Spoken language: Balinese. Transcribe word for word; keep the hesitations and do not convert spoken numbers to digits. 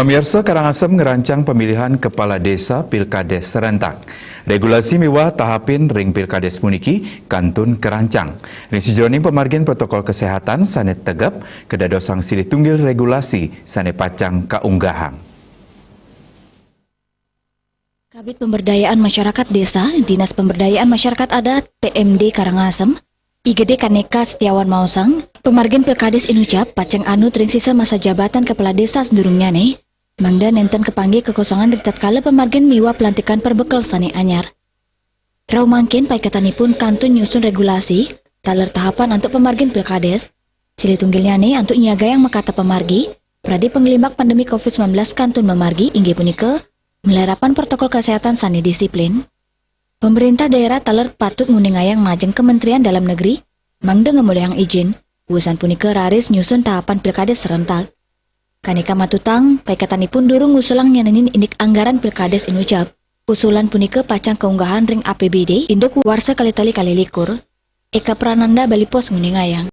Pamiarsa, Karangasem ngerancang pemilihan kepala desa Pilkades serentak. Regulasi miwah tahapin ring Pilkades puniki kantun kerancang. Ring sajeroning pamargin protokol kesehatan sane tegep, kadadosang silih tunggil regulasi sane pacang kaunggahang. Kabid Pemberdayaan Masyarakat Desa, Dinas Pemberdayaan Masyarakat Adat, P M D Karangasem, I G D Kaneka Setiawan maosang, pamargin Pilkades inucap pacang anut ring sisa masa jabatan kepala desa sadurungnyane, mangda nenten kapanggih kekosongan ring tatkala pamargin miwah pelantikan perbekel sane anyar. Rauh mangkin paiketanipun kantun nyusun regulasi taler tahapan antuk pamargin Pilkades, silih tunggilnyane antuk nyiagayang makata pamargi, prade panglimbak pandemi covid sembilan belas kantun mamargi, inggih punika malarapan protokol kesehatan sane disiplin. Pemerintah daerah taler patut nguningayang majeng Kementerian Dalam Negeri mangda ngamolihang ijin, wusan punika raris nyusun tahapan Pilkades serentak. Kaneka matutang, paiketanipun durung ngusulang nyanenin indik anggaran Pilkades inucap. Usulan punika pacang kaunggahang ring A P B D induk warsa kalih tali kalih likur. Eka Prananda, Bali Post, nguningayang.